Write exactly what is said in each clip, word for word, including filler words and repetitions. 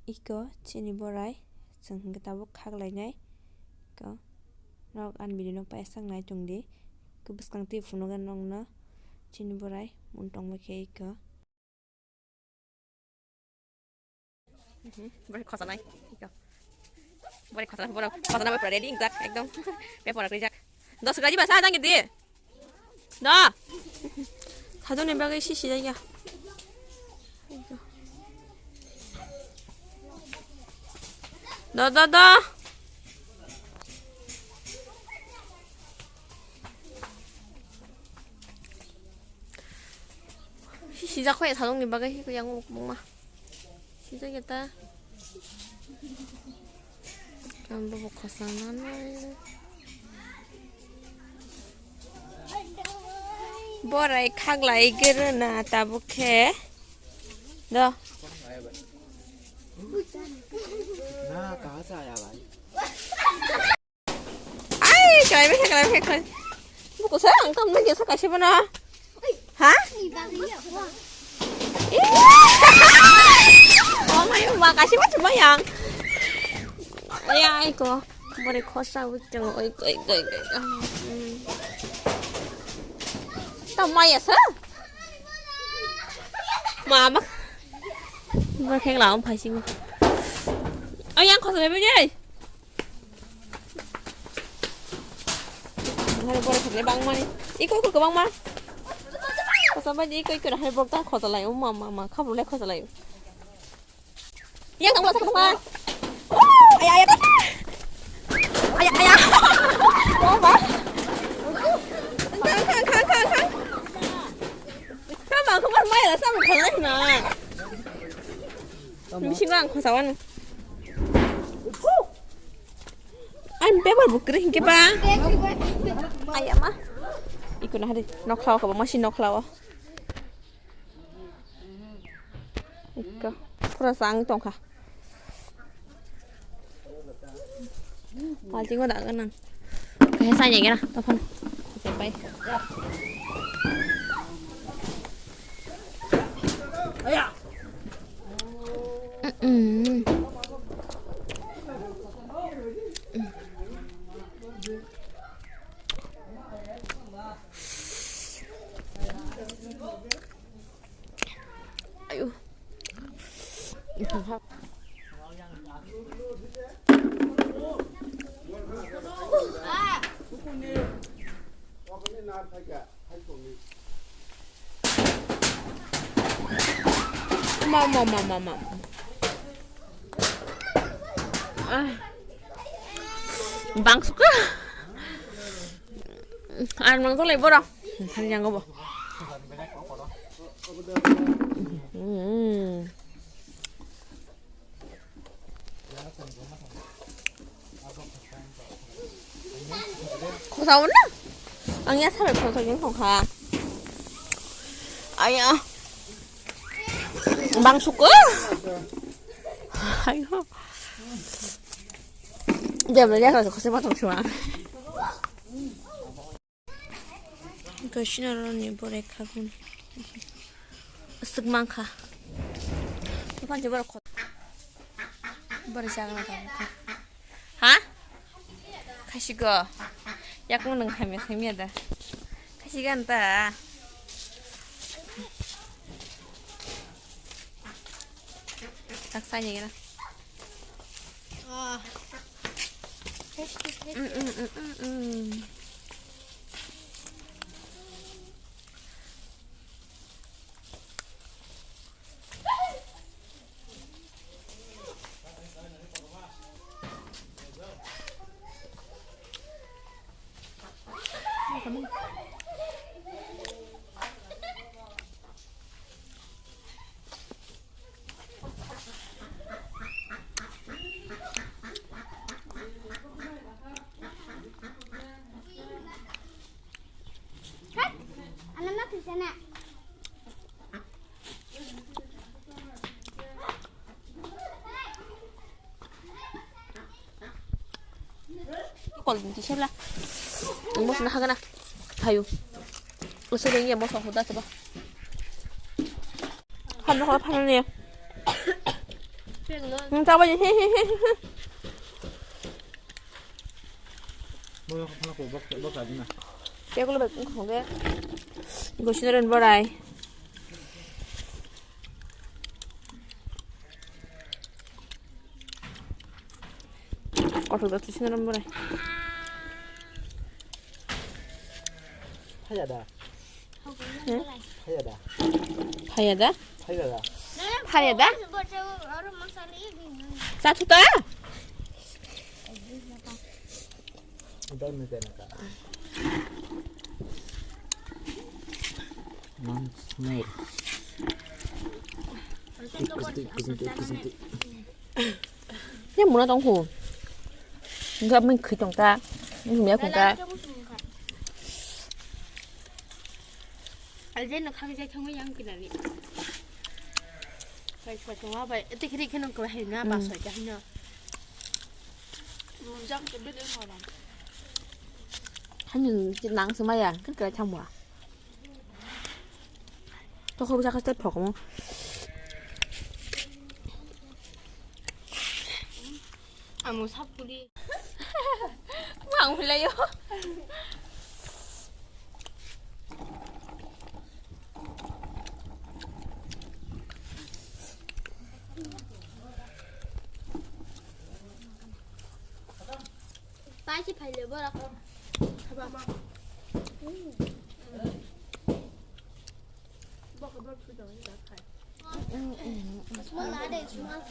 Iko chini borai, chwng hwnkhe tabuk khaklainai. Iko norok ani video no paisa nai tongdi. Iko bwskang twi phunukgwi nokno chini borai mun tongbai khe iko. Borai khosanai. Iko. Borai khosanai, borai khosanai, borai ready wngkha ekdom. Paper rok rijak. Dos kg ba sa jang di. Da. Sadoni bagwi sisi jaya. Da, da, da. Sisi jakho ya sadoni bagwi hiko yang bukbukma. Sijak ya ta. Ang bo khosana nai. Borai khaklai gere na tabuk khe. Do. Na, kaha se aya bhai? Ai, kalai bhai, kalai bhai, kalai. Buku sa ang tam lagi sa kasi mana? Ha? Oh my, makasih banyak, Mayang. Ay, ay, ko. Bore khosa utang. Oi, oi, oi, oi. Tamaya sa? Mama. Bore khek laom phaisingo. Ay, yang khosa bebe ni. Hari bore khajai bangmani. Iko, iko, kwbangma. Khosa bai di, iko, iko, hari borok ta khosa lai, o ma, ma, ma, khabrulai khosa lai. Yang tangma, tangma. Aya, aya. Aya, aya. O ma. Khang, khang, khang, khang, khang. Khang, khang, khang, mai la, sam khang lai na. Bisingo ang khosa wano. Ang paper bo kwrwi hinkhe ba. Ayama. Iko na hari nokhlao ko ba masi nokhlao. Iko pura sang tongkha. Paltingo da ganang. Kahe sanya gena tophan. Pai. Mm-mm. Ayo. Ma, ma, ma, ma, ma. Ah. Bangsuka. Ar nang tolai bora. Hari yang bo. Hmm. Khosa wngna? Ang ya sabai khosa wng tongkha. Aya. Bangsuka. Ayo. Dia belajar khosa ma tong shuwa. Gosina roni bore khagun. Aswk mankha. Buphang je borok khot-, borok jaga na tabukha. Ha? Khasigo. Yakung nung khamya khamya da. Khasigo anta. Tak sani gana. Ah. Mm, mm, mm, mm, mm. Kol din tisabla. Mos na hagana. Hayu. Usa dengya mos hoda chaba. Hano hor phano ne. Hmm, tabuk he, he, he, he. Boyo khapna ko bok, bok lagi na. Tekulo bai khong de. Gosino ren borai. Kothok da sino ren borai. Haya da. He? Haya da. Haya da? Haya da. Haya da. Sa thuta? Dal me tena ka. Mang smell. Tik, tik, tik. Yang muna tong hu. Enggak main khui tong ta. Ini ya kung ta. Aljen no khang jai thangwi yang kinani. Bai swa tongma bai. Ete khiri kheno ko hai na ba swa jai no. Munjang ke bele horam. Hani nang sumaya kan kala thangwa. Tokho bisa kastet phokmo. Amo sapuli. Mang hulayo. Pai si phaile borok. Small ade, small.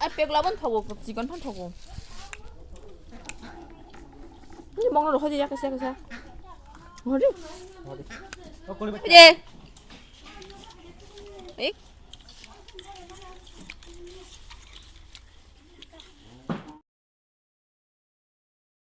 A pek labon thogo, chikon phan thogo. Ni bongno rohodi ya kasa kasa. Hodi. Hodi. Hodi. Eh.